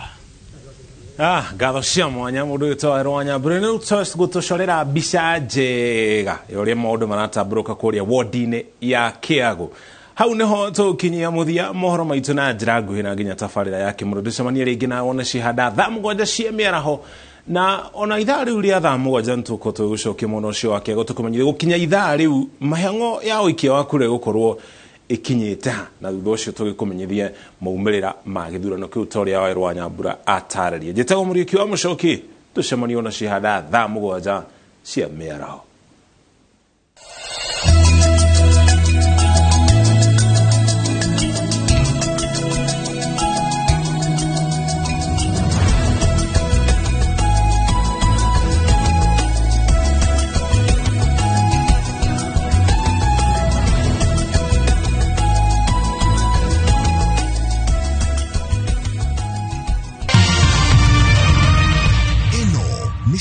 Ngatho cia mwanya mũndũ wĩtwo Wawerũ wa Nyambura nĩ gũtũcorera mbica njega ya ũrĩa maũndũ maratambũrũka kũrĩa wodi-inĩ ya Kĩagũ. Hau nĩho tũkinyia mũthia mohoro maitũ na njĩra nguhĩ na nginya tabarĩra ya kĩmũrũ. Tũcemanie rĩngĩ na wone cihanda thaa 7 cia mĩaraho, na ona ithaa rĩu rĩa thaa 7 nĩtũgũkorwo tũgĩgũcokia mwena ũcio wa Kĩagũ tũkũmenyithie gũkinya ithaa rĩu mĩhang'o ya ũikia wa kura ĩgũkorwo ĩkinyĩte ha, na thutha ũcio tũgĩkũmenyithie maumĩrĩra ma gĩthurano kĩu ta ũrĩa Wawerũ wa Nyambura atarĩria. Njĩtagwo Mũriũki wa Mũcoki, tũcemanie ona cihanda thaa 7 cia mĩaraho.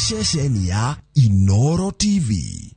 Ceceni ya Inoro TV.